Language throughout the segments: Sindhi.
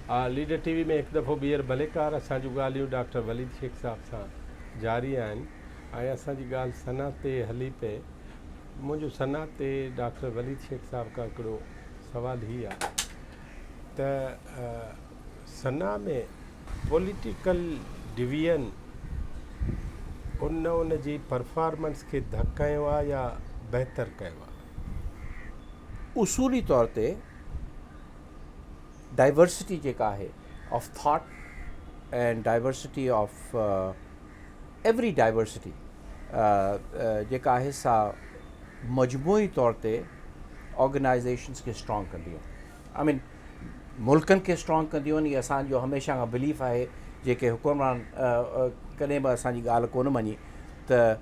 ليڊر ٽي وي ۾ هڪ دفعو ٻيهر ڀليڪار. اسان جون ڳالهيون ڊاڪٽر وليد شيخ صاحب سان جاري آهن ۽ اسان جي ڳالهه ثنا تي هلي پئي. منهنجو ثنا تي ڊاڪٽر وليد شيخ صاحب کان هڪڙو سوال هي آ ته ثنا ۾ پوليٽيڪل ڊويزن ان ان جي پرفارمنس کي ڌڪ هنيو آ يا بهتر ڪيو آ؟ اصولي طور تي ڊائيورسٽي جيڪا آهي of thought and diversity of every diversity جيڪا آهي سا مجموعي طور تي آرگنائيزيشنس کي اسٽرانگ ڪندي آهي آئي مين ملڪن کي اسٽرانگ ڪنديون آهن. هي اسان جو هميشه کان بليف آهي، جيڪي حڪمران ڪڏهن به اسان جي ڳالهه ڪونه مڃي ته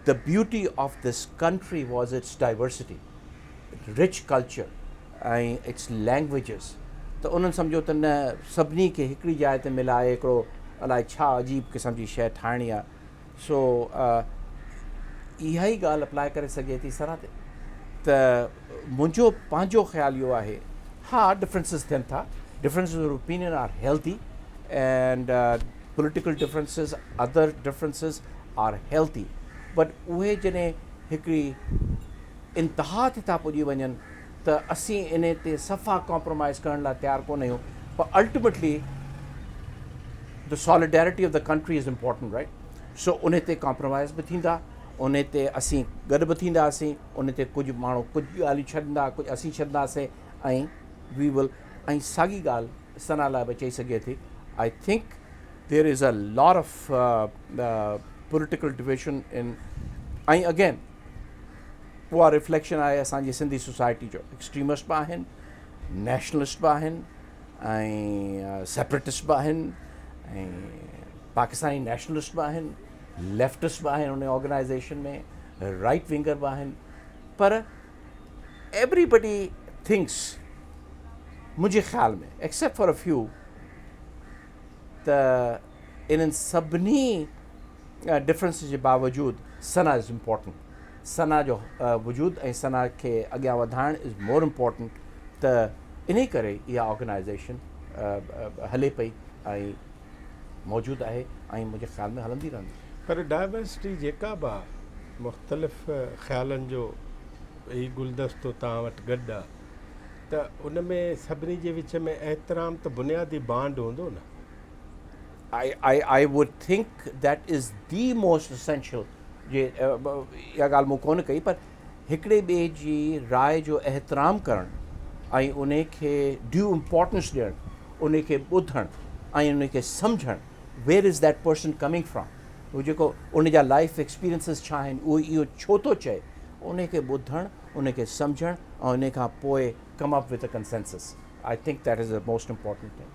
the beauty of this country was its diversity, rich culture ۽ its languages. ته انهن سمجهيو ته نه، سڀني کي هڪڙي جاء تي ملائي هڪڙو الائي ڇا عجيب قسم جي شيء ٺاهڻي آهي. سو اها ئي ڳالهه اپلاء ڪري سگهجي ٿي سرا تي. ته منهنجو پنهنجو خيال اهو آهي، ها ڊفرنسز ٿين ٿا، differences of opinion are healthy and political differences, other differences are healthy, but اهي جڏهن هڪڙي انتها تي ٿا پڄي وڃن ته اسين انهي تي صفا ڪمپرومائز ڪرڻ لاء تيار ڪونه آهيون، پر ultimately the solidarity of the country is important, right? So انهي تي ڪمپرومائز به ٿيندا، انهي تي اسين گڏ به ٿينداسين، انهي تي ڪجهه ماڻهو ڪجهه ڳالهيون ڇڏندا، ڪجهه اسين ڇڏنداسين ۽ وي ول. ۽ ساڳي ڳالهه ثنا لاء به چئي سگهجي ٿي. I think there is a lot of political division in ۽ again اها رفليڪشن آهي اسان جي سنڌي سوسائٽي جو. ايڪسٽريمسٽ به آهن، نيشنلسٽ به آهن ۽ سيپريٽسٽ به آهن ۽ پاڪستاني نيشنلسٽ به آهن، ليفٽسٽ به آهن ان آرگنائزيشن ۾، رائٽ ونگر به آهن، پر ايوري بڊي ٿنڪس منهنجي خيال ۾ ايڪسيپٽ فار ا فيو ته انهن سڀني ڊفرنسز جي باوجود ثنا از امپورٽنٽ، ثنا جو وجود ۽ ثنا کي اڳيان وڌائڻ از مور امپورٽنٽ. ته انهي ڪري اها آرگنائزيشن هلي پئي ۽ موجود آهي ۽ منهنجي خيال ۾ هلندي رهندي. پر ڊائيورسٽي جيڪا به آ، مختلف خيالن جو هي گلدستو توهان وٽ گڏ آ ته ان ۾ سڀني جي وچ ۾ احترام ته بنيادي بانڊ هوندو نه؟ I would think that is the most essential. جي اها ڳالهه مون ڪونه ڪئي، پر هڪڙي ٻئي جي راء جو احترام ڪرڻ ۽ انهي کي ڊيو امپورٽنس ڏيڻ، انهي کي ٻڌڻ ۽ انهي کي سمجهڻ، where is that person coming from, هو جيڪو ان جا لائف ايڪسپيرينسز ڇا آهن، اهو اهو ڇو ٿو چئي، انهي کي ٻڌڻ، انهي کي سمجهڻ ۽ انهي کان پوء come up with a consensus. I think that is the most important thing.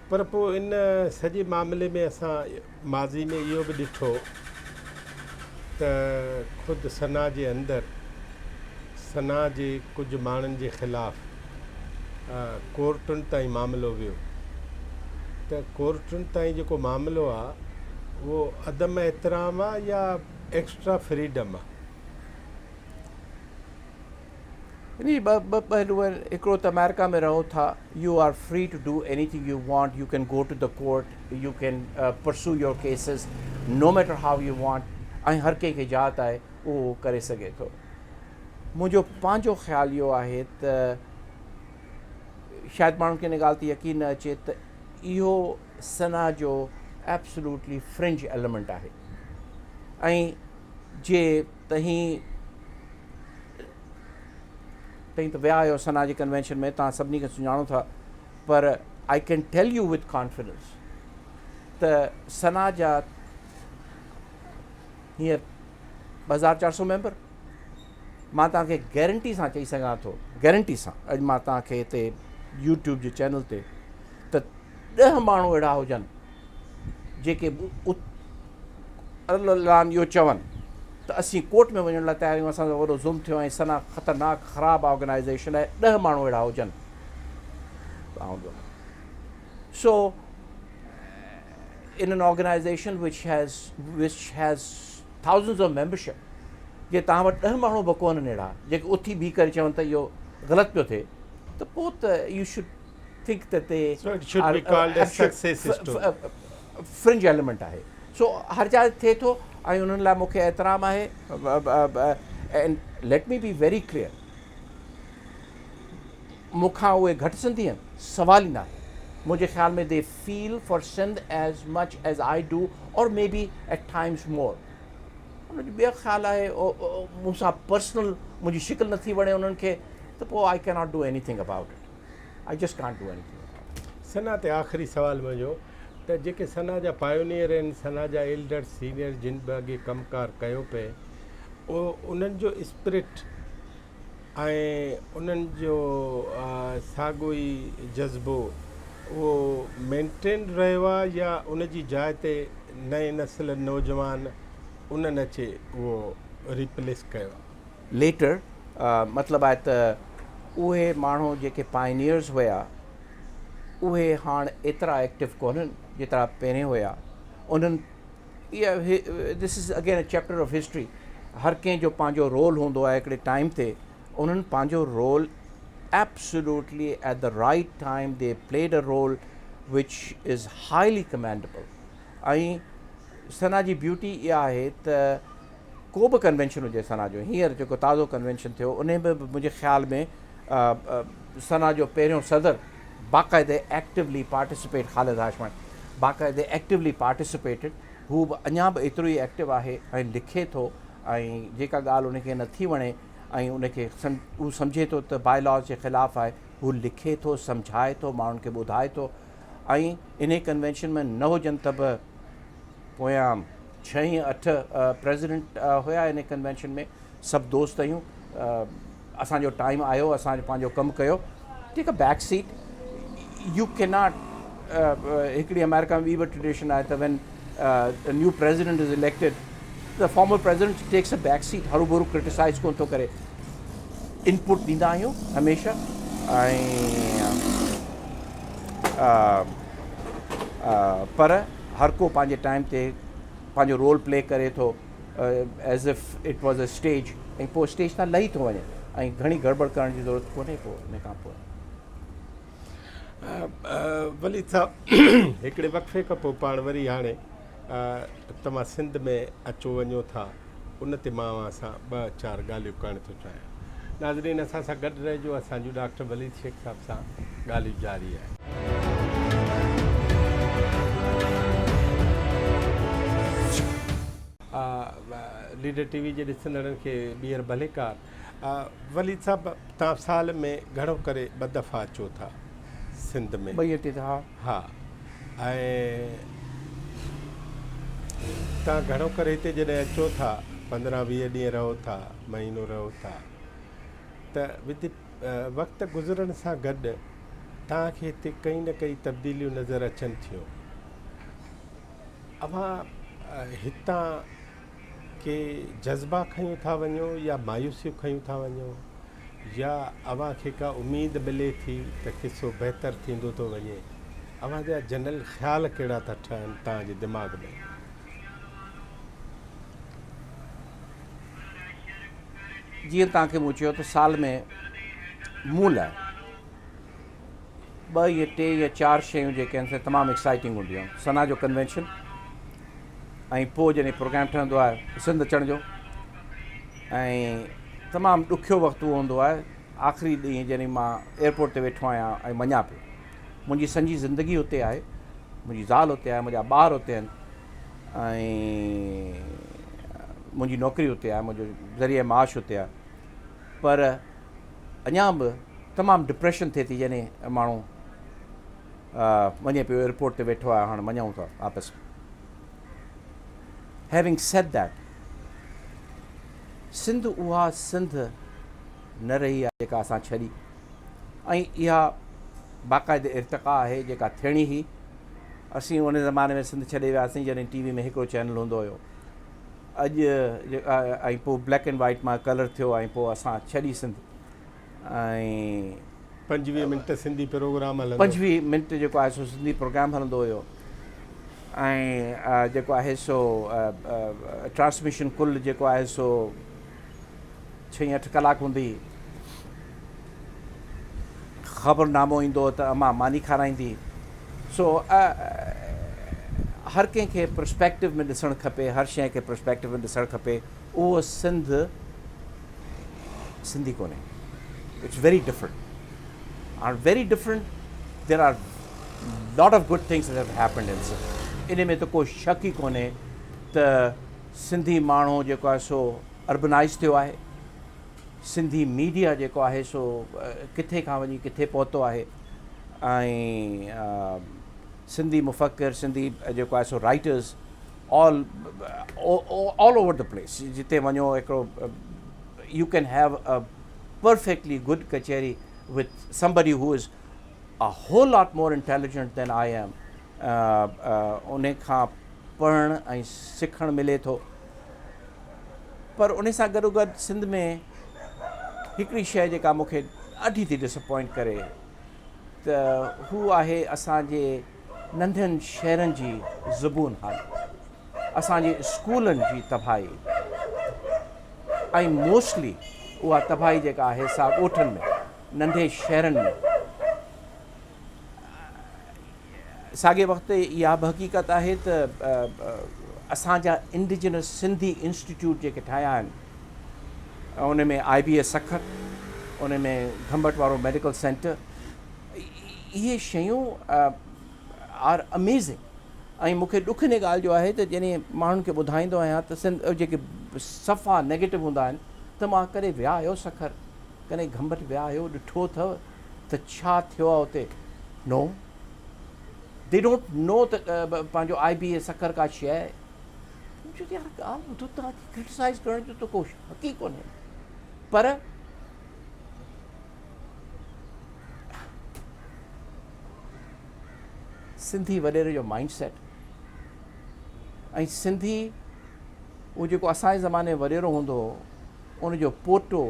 پر پوء ان سڄي معاملي ۾ اسان ماضي ۾ اهو به ڏٺو ته خود ثنا جي اندر ثنا جي ڪجهه ماڻهن جي خلاف ڪورٽن تائين معاملو ويو ته ڪورٽن تائين جيڪو معاملو آ اهو عدم احترام آ يا ايڪسٽرا فريڊم آ؟ ان جي ٻه پهلو آهن. هڪڙو ته آمريڪا ۾ رهو ٿا، you are free to do anything you want, you can go to the court, you can pursue your cases no matter how you want, ۽ هر ڪنهن کي اجازت آهي اهو ڪري سگهي ٿو. منهنجو پنهنجو خيال اهو آهي ته شايد ماڻهن کي ان ڳالهه تي يقين نه اچي ته اهو ثنا جو ايبسولوٽلي فرنج ايليمينٽ آهي ۽ جي تهين تهين ته ويا آهيو ثنا جي ڪنوينشن ۾، توهان سڀني کي سڃاڻو ٿا، پر I can tell you with confidence ته ثنا جا هينئر 2400 ميمبر، مان توهان کي گيرنٽي سان چئي سگهان ٿو، گيرنٽي سان اڄ مان توهان کي هتي يوٽيوب جي چينل تي ته 10 ماڻهو اهڙا هجن جيڪي اعلان اهو چون ته اسين ڪورٽ ۾ وڃڻ لاء تيار آهيون، اسان سان وڏو ظلم ٿيو ۽ ثنا خطرناڪ خراب آرگنائيزيشن آهي، 10 ماڻهو اهڙا هجن ته آئون به. So in an organization which has which has thousands of membership جي توهان وٽ 10 ماڻهو به ڪونهن اهڙا جيڪي اٿي بيهي ڪري چون ته اهو غلط پيو ٿئي ته پوء ته you should Think ته the So it should be called a success story. Fringe element آهي سو هر جاء ٿئي ٿو ۽ انهن لاء مون کي احترام آهي and let me be very clear مون کان اهي گهٽ سنڌي آهن سوال ئي ناهي منهنجي خيال ۾ they feel for Sindh as much as I do or maybe at times more ان جو ٻيو خيال آهي مون سان پرسنل منهنجي شڪل نٿي وڻي انهن کي ته پوء I cannot do anything about it I just can't do anything about it. Sana تي آخري سوال منهنجو ته جيڪي سنا جا پايونيئر آهن سنا جا ايلڊر سينيئر جن به اڳي ڪم ڪار ڪيو پئي انهن جو اسپرٽ ۽ انهن جو ساڳو ئي جذبو اهو مينٽين رهيو آهي يا ان جي جاء تي نئين نسل نوجوان انهن اچي اهو ريپليس ڪيو آهي. ليٽر مطلب آهي ته اهي ماڻهو جيڪي پائنيئرز هيا اهي هاڻ ايترا ايڪٽو ڪونهن جيترا پهرين هيا انهن اها this is again a chapter of history هر ڪنهن جو پنهنجو رول هوندو آهي هڪڙي ٽائيم تي انهن پنهنجو role absolutely at the right time they played a role which is highly commendable ۽ Sana جي بيوٽي اها آهي ته ڪو به ڪنوينشن هجي سنا جو هينئر جيڪو تازو ڪنوينشن ٿيو انهي ۾ به منهنجي خيال ۾ سنا جو پهريون صدر باقاعدي ايڪٽولي پارٽيسپيٽ خالد هاشماڻي باقاعدي ايڪٽولي پارٽيسپيٽڊ هو به اڃا به ايترو ئي ايڪٽو آهي ۽ لکي ٿو ۽ جيڪا ڳالهه ان کي نٿي وڻي ۽ ان کي هو سمجهي ٿو ته باء لاز جي خلاف آهي هو لکي ٿو سمجهائي ٿو ماڻهن کي ٻڌائي ٿو ۽ انهي ڪنوينشن ۾ نه هجن ته به پويان ڇهه يا اٺ پريزيڊنٽ هيا انهي ڪنوينشن ۾ سڀ دوست آهيون اسان جو ٽائيم آيو اسان پنهنجو ڪم ڪيو take a back seat you can not هڪڙي آمريڪا ۾ ٻي به ٽريڊيشن آهي ته when new president is elected the former president takes a back seat هرو ڀرو ڪرٽيسائز ڪون ٿو ڪري انپوٽ ڏيندا آهيون هميشه ۽ پر هر ڪو پنهنجي ٽائيم تي پنهنجو رول پلي ڪري ٿو as if it was a stage ۽ پوء اسٽيج تان لهي ٿو وڃي ۽ گهڻي گڙٻڙ ڪرڻ جي ضرورت ڪونهي پوء ان کان پوء. وليد صاحب هڪڙي وقفي کان پوء پاڻ وري هاڻي توهان سنڌ ۾ اچو وڃو ٿا ان تي مان اوهان سان ٻه چار ڳالهيون ڪرڻ ٿو چاهيان. ناظرين اسان سان گڏ رهجو اسان جون ڊاڪٽر وليد شيخ صاحب سان ڳالهيون جاري آهن. ليڊر ٽي وي جي ڏسندڙن کي ٻيهر ڀليڪار. وليد صاحب توهان سال ۾ گهڻو ڪري ٻه دفعا اچو ٿا سنڌ ۾. ٻه يا ٽي دفعا. ها ۽ توهان گهڻو ڪري هتي جڏهن اچو ٿا 15 20 ڏينهن رهو ٿا مهينو رهو ٿا ته ود وقت گذرڻ سان گڏ توهان کي هتي ڪئي نه ڪئي تبديليون نظر اچن ٿيون. اوهان هتان ڪي جذبا کنيون ٿا وڃو يا مايوسيون کنيون ٿا وڃو يا اوهان کي ڪا اميد ملي ٿي ته قصو بهتر ٿيندو ٿو وڃي؟ اوهان جا جنرل خيال ڪهڙا ٿا ٺهن توهان جي دماغ ۾؟ جيئن توهان کي مون چيو ته سال ۾ مون لاء ٻه يا ٽي يا چار شيون جيڪي آهن سي تمام ايڪسائيٽنگ هونديون آهن. سنا جو ڪنوينشن ۽ پوء جڏهن پروگرام ٺهندو آهي سنڌ اچڻ جو ۽ تمام ڏکيو وقت اهو هوندو آهي آخري ڏينهن جڏهن مان ايئرپورٽ تي ويٺو آهيان ۽ وڃان پيو منهنجي سڄي زندگي اتي آهي منهنجي زال اتي آهي منهنجا ٻار اتي آهن ۽ منهنجي نوڪري اتي آهي منهنجو ذريعه معاش اتي آهي پر اڃا به تمام ڊپريشن ٿئي ٿي جڏهن ماڻهو وڃي پيو ايئرپورٽ تي ويٺو آهي هاڻ وڃون ٿا واپس هيونگ سيڊ that Sindh اها سنڌ نه رهي آهي جيڪا اسان ڇڏي ۽ اها باقاعده ارتقا آهي جيڪا ٿيڻي هئي اسين ان زماني ۾ سنڌ ڇڏي وياسين جڏهن ٽي وي ۾ هڪڙو چينل هوندو هيو اڄ ۽ پوء بليڪ اينڊ وائيٽ مان ڪلر ٿيو ۽ پوء اسان ڇڏي سنڌ ۽ 25 منٽ سنڌي پروگرام هلندو. 25 منٽ جيڪو آهي سو سنڌي پروگرام هلندو هيو ۽ جيڪو آهي سو ٽرانسميشن ڪل جيڪو آهي سو ڇهه اٺ ڪلاڪ هوندي هئي. خبرنامو ايندو هو ته امان ماني کارائيندي هئي. سو هر ڪنهن کي پرسپيڪٽو ۾ ڏسڻ کپي، هر شيء کي پرسپيڪٽو ۾ ڏسڻ کپي. اهو سنڌ سنڌي ڪونهي. It's very different. هاڻ very different there are lot of good things have happened in Sindh. ان ۾ ته ڪو شڪ ئي ڪونهي ته سنڌي ماڻهو جيڪو آهي سو اربنائيز ٿيو آهي. سنڌي ميڊيا جيڪو آهي سو ڪٿي کان وڃي ڪٿي پهتو آهي ۽ سنڌي مفڪر سنڌي جيڪو آهي سو writers all all over the place جتي وڃو هڪڙو you can have a perfectly good kacheri with somebody who is a whole lot more intelligent than I am ان کان پڙهڻ ۽ سکڻ ملي ٿو پر ان سان گڏوگڏ سنڌ ۾ هڪڙي شيء جيڪا مون کي ڏاڍي ٿي ڊسپوائنٽ ڪري ته هو آهي اسان جي ننڍن شهرن جي زبون حالي، اسان جي اسڪولن جي تباهي ۽ موسٽلي اها تباهي جيڪا آهي سا ڳوٺن ۾ ننڍي شهرن ۾. ساڳئي وقت اها به حقيقت آهي ته اسان جا انڊيجنس سنڌي انسٽيٽيوٽ جيڪي ٺاهيا آهن ان ۾ آء بي اي سکر، ان ۾ گهمبٽ وارو ميڊيڪل سينٽر، اهي شيون آر اميزنگ ۽ مون کي ڏک ان ڳالهه جو آهي ته جڏهن ماڻهن کي ٻڌائيندو آهيان ته سنڌ جيڪي صفا نيگيٽو هوندا آهن ته مان ڪڏهن ويا آهيو سکر، ڪڏهن گهمبٽ ويا آهيو، ڏٺو اٿو ته ڇا ٿيو آهي اتي؟ نو the don't know ته پنهنجو آء بي اي سکر ڪا شيء آهي. مون چيو ته يار ڳالهه ٻڌو توهان کي ڪرٽيسائز ڪرڻ جو ته ڪو حق ئي ڪونهي پر سنڌي وڏيري جو مائنڊ سيٽ ۽ سنڌي اهو جيڪو اسان جي زماني ۾ وڏيرو هوندو هو ان جو پوٽو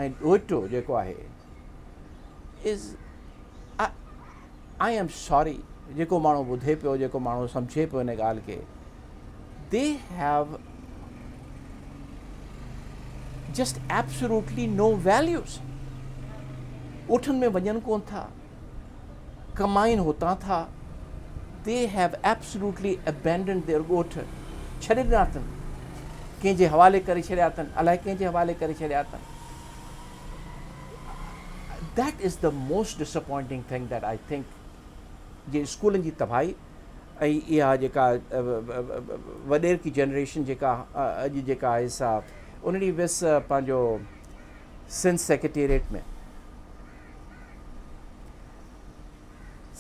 ۽ ڏوهٽو جيڪو آهي از I am sorry جيڪو ماڻهو ٻڌي پيو جيڪو ماڻهو سمجهي پيو ان ڳالهه کي they have just absolutely no values ڳوٺن ۾ وڃن ڪون ٿا ڪمائن هتان ٿا they have absolutely abandoned their ڳوٺ ڇڏي ڏنا اٿن ڪنهن جي حوالي ڪري ڇڏيا اٿن الائي ڪنهن جي حوالي ڪري ڇڏيا اٿن that is the most disappointing thing that I think جي اسڪولن جي تباهي ۽ اها جيڪا وڏيرڪي جنريشن جيڪا اڄ جيڪا آهي سا ان ڏينهن ويس پنهنجو سنڌ سيڪريٽريٽ ۾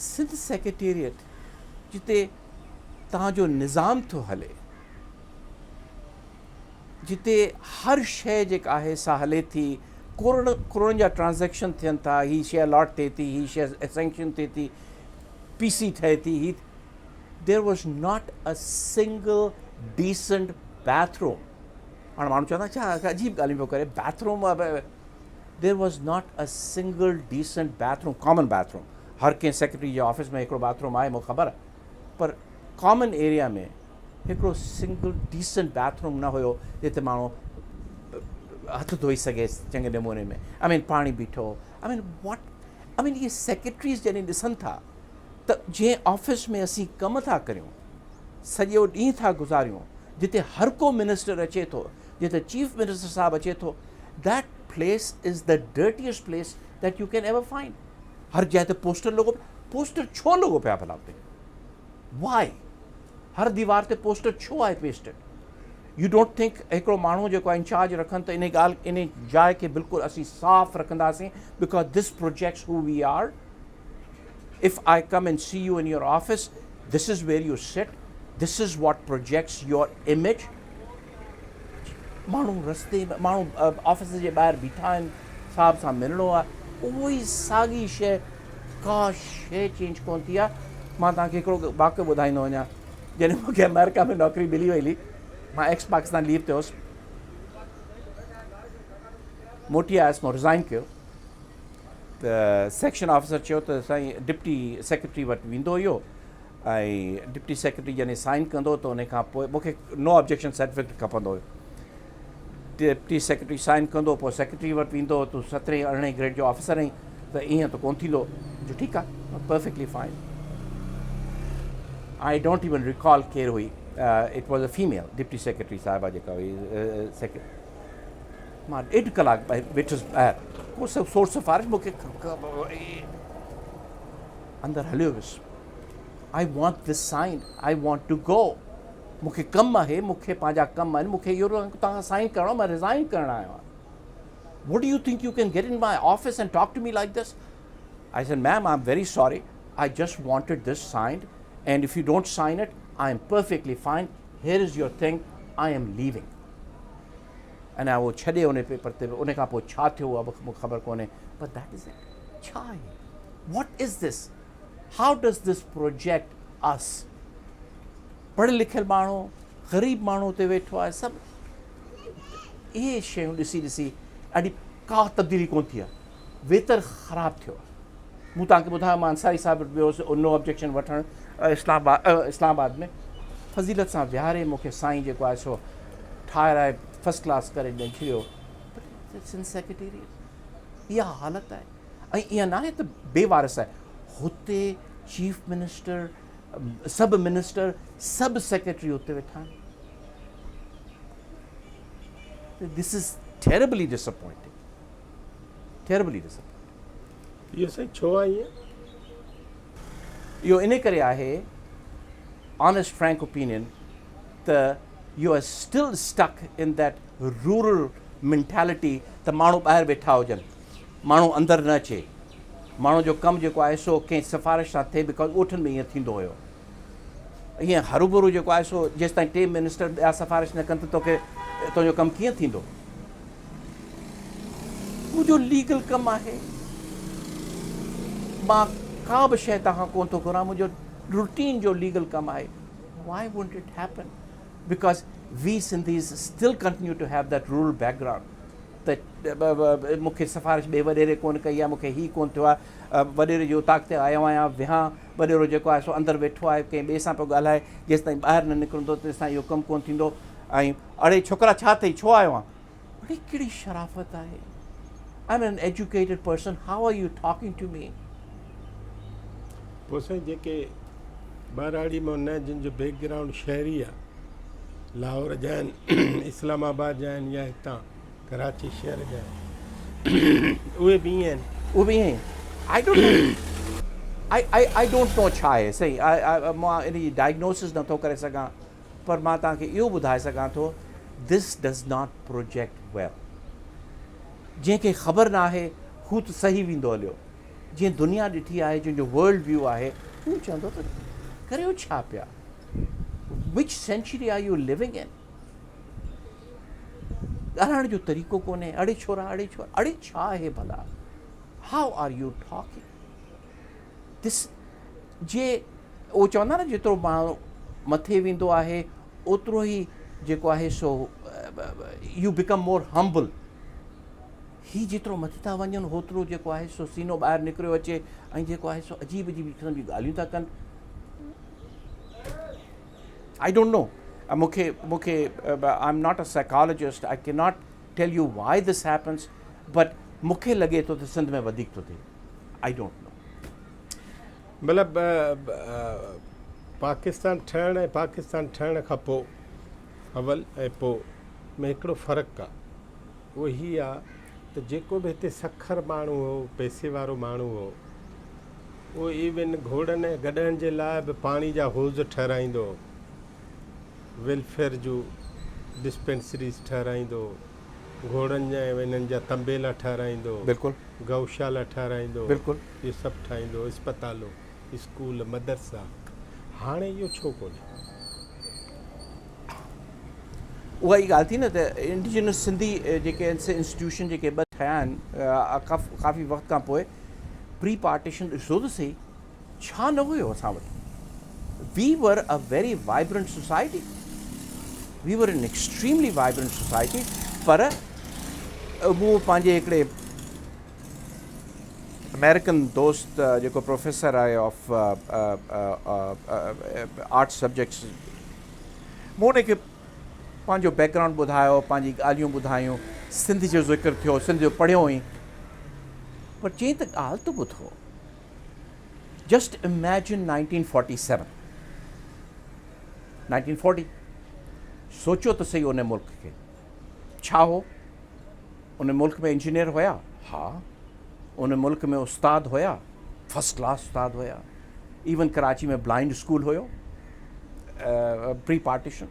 سنڌ سيڪريٽريٽ جتي توهان جو نظام ٿو هلي جتي هر شيء جيڪا آهي سا هلي ٿي، ڪروڙ ڪروڙن جا ٽرانزيڪشن ٿين ٿا، هي شيء الاٽ ٿئي ٿي، هي شيء سينڪشن ٿئي ٿي، پي سي ٺهي ٿي، هي there was not a single decent bathroom هاڻ ماڻهو چوندا ڇا عجيب ڳالهيون پيو ڪري bathroom there was not a single decent bathroom common bathroom هر ڪنهن سيڪريٽري جي آفيس ۾ هڪڙو باٿ روم آهي مون خبر پر ڪامن ايريا ۾ هڪڙو سنگل ڊيسنٽ باٿ روم نه هيو جتي ماڻهو هٿ ڌوئي سگهي چڱي نموني ۾ آء مين پاڻي بيٺو هو آء مين واٽ آء مين اهي سيڪريٽريز جڏهن ڏسن ٿا ته جنهن آفيس ۾ اسين ڪم ٿا ڪريون سڄو ڏينهن ٿا گذاريون جتي هر ڪو منسٽر اچي ٿو جتي چيف منسٽر صاحب اچي ٿو that place is the dirtiest place that you can ever find هر جاء تي پوسٽر لڳو پوسٽر ڇو لڳو پيا ڀلا اتي وائي هر ديوار تي پوسٽر ڇو آهي پيسٽڊ؟ You don't think هڪڙو ماڻهو جيڪو آهي انچارج رکن ته انهي ڳالهه انهي جاء کي بلڪل اسين صاف رکنداسين because this projects who we are if I come and see you in your office this is where you sit this is what projects your image ماڻهو رستي ۾ ماڻهو آفيس جي ٻاهر بيٺا آهن صاحب سان ملڻو آهي اهو ئي ساڳي شيء ڪا شيء چينج ڪونه ٿي آهي مان توهان کي هڪڙو واقعو ٻڌائيندو وڃان جڏهن مون کي آمريڪا ۾ نوڪري ملي وئي هئي مان ايڪس پاڪستان ليو تي هوس موٽي آيس مون رزائن ڪيو ته سيڪشن آفيسر چيو ته سائين ڊپٽي سيڪريٽري وٽ ويندو اهو ۽ ڊپٽي سيڪريٽري جڏهن سائن ڪندو ته ان کان پوء مون کي نو آبجيڪشن سرٽيفڪيٽ کپندو هيو ڊپٽي سيڪريٽري سائن ڪندو پوء سيڪريٽري وٽ ويندو تون سترهين ارڙهين گريڊ جو آفيسر آهين ته ائين ته ڪونه ٿيندو. جو ٺيڪ آ perfectly fine. I don't even recall ڪير هئي it was a female deputy secretary صاحبه جيڪا هئي سيڪريٽري. مان ڏيڍ ڪلاڪ ويٺس ٻاهر ڪو سور سفارش مون کي اندر هليو ويس. I want this sign I want to go مون کي ڪم آهي مون کي پنهنجا ڪم آهن مون کي اهو توهان کان سائن ڪرڻو مان ريزائن ڪرڻ آيو آهيان. What do you think you can get in my office and talk to me like this? I said, ma'am, I'm very sorry. I just wanted this signed and if you don't sign it, I am perfectly fine. Here is your thing. I am leaving. And I اهو ڇڏي ان پيپر تي ان کان پوء ڇا ٿيو اها به مون کي خبر ڪونهي پر that is it ڇا آهي what is this how does this project us پڙهيل لکيل ماڻهو غريب ماڻهو اتي ويٺو آهي سڀ اهي شيون ڏسي ڏسي ڏاڍي ڪا تبديلي ڪونه ٿي آهي ويتر خراب ٿيو آهي مون توهان کي ٻڌايو مان انصاري صاحب وٽ ويو هوس نو آبجيڪشن وٺڻ اسلام آباد اسلام آباد ۾ فضيلت سان ويهاري مون کي سائين جيڪو آهي سو ٺاهرائي فرسٽ ڪلاس ڪري ڏئي ڇڏيو پر سنڌ سيڪريٽريٽ اها حالت آهي ۽ ائين ناهي ته بي وارث آهي هتي چيف منسٽر سڀ منسٽر سڀ سيڪريٽري اتي ويٺا آهن this is terribly disappointing terribly disappointing. اهو سائين ڇو آهي ائين؟ اهو ان ڪري آهي honest frank opinion ته you are still stuck in that rural mentality ته ماڻهو ٻاهر ويٺا هجن ماڻهو اندر نه اچي ماڻهو جو ڪم جيڪو آهي سو ڪنهن سفارش سان ٿئي because ڳوٺن ۾ ائين ٿيندو هيو ائين هروڀرو جيڪو آهي سو جيستائين ٽي منسٽر ٻيا سفارش نه ڪن ته توکي تنهنجو ڪم ڪيئن ٿيندو؟ منهنجو ليگل ڪم آهي مان ڪا به شيء توهان کان ڪونه ٿو گهران منهنجو روٽين جو ليگل ڪم آهي why won't it happen because we Sindhis still continue to have that rural background ته مون کي سفارش ٻئي وڏيري ڪونه ڪئي آهي مون کي هي ڪونه ٿيو آهي وڏيري جي اوطاق تي آيو آهيان ويهان وڏيرو جيڪو آهي سو اندر ويٺو آهي ڪنهن ٻئي سان پيو ڳالهائي جيستائين ٻاهر نه نڪرندو تيستائين اهو ڪم ڪونه ٿيندو ۽ اڙي ڇوڪرا ڇا اٿئي ڇو آيو آن اڙي ڪهڙي شرافت آهي I am an educated person how are you talking to me. پوء سائين جيڪي ٻهراڙي مان نه جن جو بيڪ گرائونڊ شهري آ لاهور جا آهن اسلام آباد جا آهن يا هتان ڪراچي شهر جا آهن اهي به ائين آهن. اهي به ائين I don't know I I I don't know ڇا آهي صحيح مان ان جي ڊائگنوسس نٿو ڪري سگهان پر مان توهان کي اهو ٻڌائي سگهان ٿو this does not project well جنهن کي خبر نه آهي هو ته صحيح ويندو هليو جنهن دنيا ڏٺي آهي جنهن جو ورلڊ ويو آهي هو چوندو ته ڪريو ڇا پيا which century are you living in ڳالهائڻ جو طريقو ڪونهي اڙي ڇورا اڙي ڇورا اڙي ڇا آهي ڀلا how are you talking this جي اهو چوندا نه جيترو ماڻهو مٿي ويندو آهي اوترو ئي جيڪو آهي سو يو بڪم مور همبل هي جيترو مٿي ٿا وڃن هوترو جيڪو آهي سو سينو ٻاهر نڪريو اچي ۽ جيڪو آهي سو عجيب عجيب قسم جون ڳالهيون ٿا ڪن I don't know مون کي مون کي I am not a psychologist I can not tell you why this happens but مون کي لڳي ٿو ته سنڌ ۾ وڌيڪ ٿو ٿئي I don't know. مطلب پاڪستان ٺهڻ ۽ پاڪستان ٺهڻ کان پوء اول ۽ پوء ۾ هڪڙو فرق آ اهو هي آ ته جيڪو به هتي سکر ماڻهو هو پئسي وارو ماڻهو هو اهو ايون گهوڙن ۽ گڏهن جي لاء به پاڻي جا حوض ٺهرائيندو هو، ويلفيئر جون ڊسپينسريز ٺهرائيندو هو، گهوڙن جا ۽ انهن جا طنبيلا ٺهرائيندو هو، بلڪل. گئوشالا ٺهرائيندو هو، بلڪل. اهو سڀ ٺاهيندو هو، اسپتالون، اسڪول، مدرسا، هاڻي اهو ڇو ڪونهي؟ اها ئي ڳالهه ٿي نه ته انڊيجنس سنڌي جيڪي انسٽيٽيوشن جيڪي ٻه ٺهيا آهن ڪافي وقت کان پوء پري پارٽيشن ڏسو ته سهي ڇا نه هيو اسان وٽ we were a very vibrant society we were an extremely vibrant society پر مون پنهنجي هڪڙي آمريڪن دوست جيڪو پروفيسر آهي آف آرٽس سبجيڪٽس مون ان کي پنهنجو بيڪ گرائونڊ ٻڌايو پنهنجي ڳالهيون ٻڌايون سنڌ جو ذڪر ٿيو سنڌ جو پڙهيو هئين. پر چيائين ته ڳالهه ته ٻڌو، جسٽ اميجن 1947، 1940، سوچيو ته سهي ان ملڪ کي ڇا هو؟ ان ملڪ ۾ انجنيئر هيا؟ ها. ان ملڪ ۾ استاد هيا؟ فرسٽ ڪلاس استاد هيا. ايون Karachi ۾ blind school have pre partition,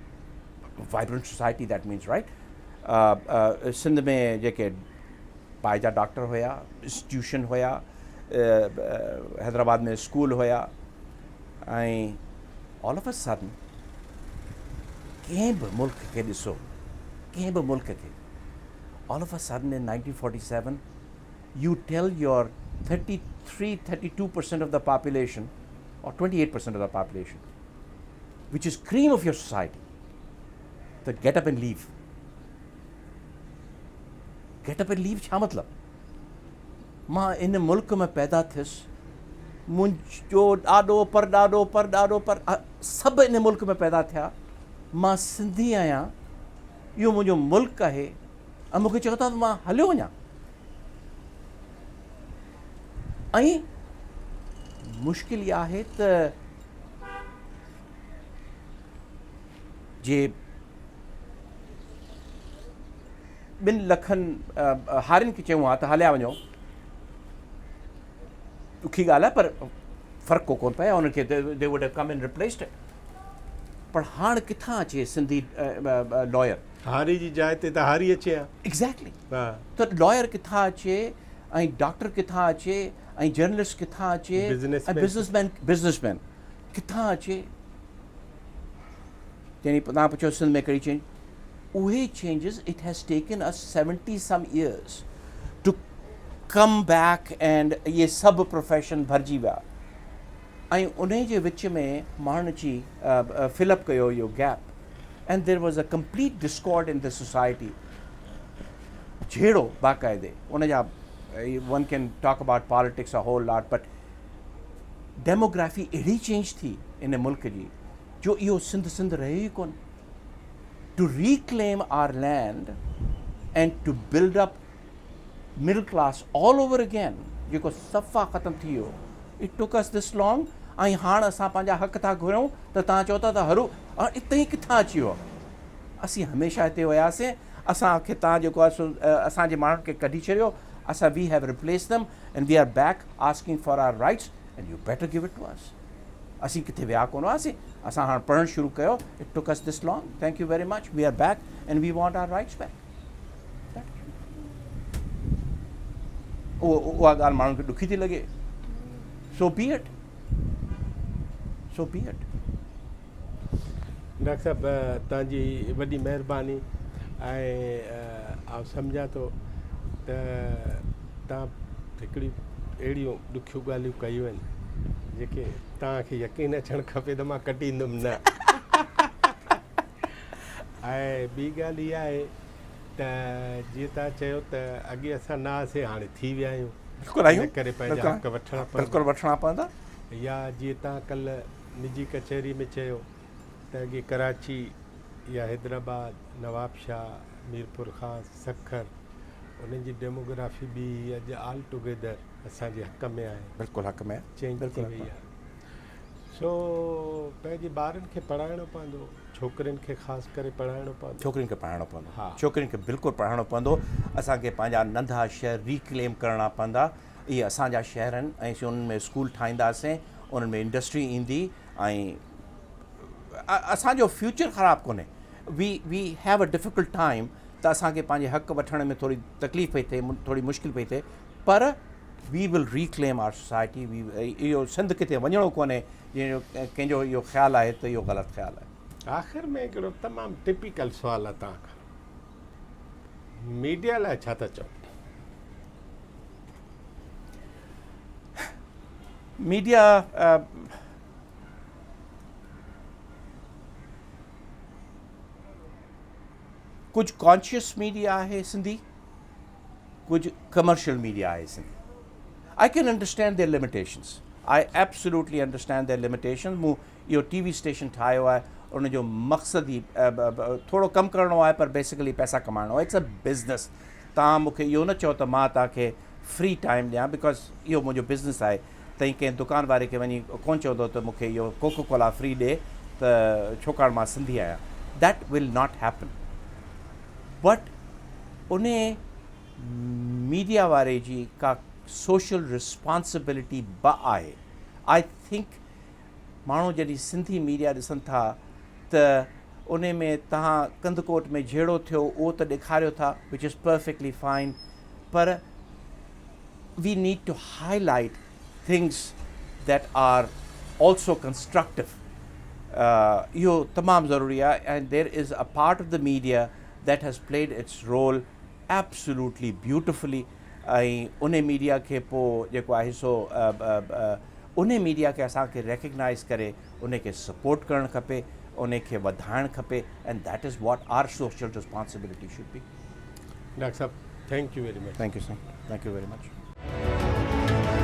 vibrant society that means right. Sindh ۾ جيڪي پائي جا ڊاڪٽر هيا، انسٽيٽيوشن هيا، حيدرآباد ۾ اسڪول هيا ۽ آل آف ا سڊن ڪنهن به ملڪ کي ڏسو، ڪنهن به ملڪ کي all of a sudden in 1947 you tell your 33 32% of the population or 28% of the population which is cream of your society ته get up and leave. Get up and leave ڇا مطلب؟ مان ان ملڪ ۾ پيدا ٿيس، منهنجو ڏاڏو پر ڏاڏو پر ڏاڏو پر سڀ ان ملڪ ۾ پيدا ٿيا، مان سنڌي آهيان، اهو منهنجو ملڪ آهي ۽ مون کي چئو ٿا ته مان هليو وڃان. ۽ مشڪل اها آهي ته جي ٻن لکن هارين کي چيون ها ته هليا وڃو، ڏکي ڳالهه آهي پر فرق ڪو ڪونه پئي ها انهن کي، they would have come and replaced it. پر هاڻ ڪٿان اچي سنڌي لائر؟ هاري جي جاء تي ته هاري اچي ها. ايگزيڪٽلي. ته لائر ڪٿان اچي ۽ ڊاڪٽر ڪٿان اچي ۽ جرنلسٽ ڪٿان اچي ۽ بزنس مين، بزنس مين ڪٿان اچي؟ يعني توهان پڇيو سنڌ ۾ ڪهڙي چينج، اهي changes it has taken us 70 some years to come back and اهي سڀ پروفيشن ڀرجي ويا ۽ انهي جي وچ ۾ ماڻهن اچي فل اپ ڪيو اهو gap and there was a complete discord in the society, جهيڙو باقاعدي ان جا one can talk about politics a whole lot but demography اهڙي چينج ٿي ان ملڪ جي جو اهو سنڌ سنڌ رهيو ئي ڪونه. To reclaim our land and to build up middle class all over again جيڪو صفا ختم ٿي ويو it took us this long ۽ هاڻ اسان پنهنجا حق ٿا گهريون ته توهان چئو ٿا ته هرو هاڻ اتي ڪٿان اچي ويو. اسين هميشه هتي هياسين، اسان کي توهان جيڪو آهي سو اسان جي ماڻهن کي ڪڍي ڇڏيو، اسان we have replaced them and we are back asking for our rights and you better give it to us. اسين ڪٿي ويا ڪونه هئاسين، اسان هاڻ پڙهڻ شروع ڪيو، it took us this long, thank you very much, we are back and we want our rights back. اها ڳالهه ماڻهن کي ڏکي ٿي لڳي، so be it, so be it. Doctor صاحب توهان جي وڏي مهرباني ۽ آئون سمجهان ٿو ته توهان هڪڙي اهڙيون ڏکيون ڳالهيون ڪيون آهن جيڪي توهان کي يقين اچڻ کپي ته مان ڪٽيندم نه ۽ ٻي ڳالهه اها آهي ته جيئن توهان چيو ته اڳي اسان نه هئاسين هاڻي ٿي ويا آهيون بلڪل آهيون ان ڪري پنهنجا حق وٺڻا پوندا بلڪل وٺڻا پوندا يا جيئن توهان ڪلهه نجي ڪچهري ۾ چيو ته اڳي ڪراچي يا حيدرآباد، نوابشاهه، ميرپورخاص، سکر انهن جي ڊيموگرافي ٻي هئي اڄ آل ٽوگيدر اسان جي حق ۾ آهي. بلڪل حق ۾ آهي. چينج ٿي وئي آهي. سو پنهنجي ٻارن کي پڙهائڻو پوندو، ڇوڪرين کي خاص ڪري پڙهائڻو پوندو. ڇوڪرين کي پڙهائڻو پوندو. ڇوڪرين کي بلڪل پڙهائڻو پوندو. اسان کي پنهنجا ننڍا شهر ريڪليم ڪرڻا پوندا. اهي اسان جا شهر آهن ۽ اسين انهن ۾ اسڪول ٺاهينداسين، انهن ۾ انڊسٽري ايندي ۽ اسان جو فيوچر خراب ڪونهي. We we have a difficult time ته اسان کي پنهنجي حق وٺڻ ۾ ٿوري تڪليف پئي ٿئي، ٿوري مشڪل پئي ٿئي پر we will reclaim our society. We اهو سنڌ ڪٿي وڃڻو ڪونهي جنهن جو ڪنهن جو اهو خيال آهي ته اهو غلط خيال آهي. آخر ۾ هڪڙو تمام ٽپيڪل سوال آهي توهان کان، ميڊيا لاء ڇا ٿا چئو؟ ميڊيا ڪجهه ڪانشيس ميڊيا آهي سنڌي، ڪجهه ڪمرشل ميڊيا آهي Sindhi. I can understand their limitations, I absolutely understand their limitations. مون اهو ٽي وي اسٽيشن ٺاهيو آهي ان جو مقصد ئي ٿورو ڪم ڪرڻو آهي پر بيسڪلي پئسا ڪمائڻو آهي. It's a business. توهان مون کي اهو نه چئو ته مان توهان کي فري ٽائيم ڏيان because اهو منهنجو بزنس آهي تئين ڪنهن دڪان واري کي وڃي ڪونه چوندو ته مون کي اهو ڪوڪو ڪولا فري ڏي ته ڇوڪاڻ مان سنڌي آهيان that will not happen but انهي ميڊيا واري جي ڪا سوشل رسپانسبلٽي به آهي I think ماڻهو جڏهن سنڌي ميڊيا ڏسن ٿا ته انهي ۾ توهان ڪنڌڪوٽ ۾ جهيڙو ٿيو اهو ته ڏيکاريو ٿا وچ از پرفيڪٽلي فائن پر we need to highlight things that are also constructive اهو تمام ضروري آهي ۽ there is a part of the media that has played its role absolutely beautifully ۽ انهي ميڊيا کي پوء جيڪو آهي سو انهي ميڊيا کي اسان کي ريڪگنائز ڪري انهي کي سپورٽ ڪرڻ کپي انهي کي وڌائڻ کپي and that is what our social responsibility should be. Doctor صاحب thank you very much. Thank you sir thank you very much.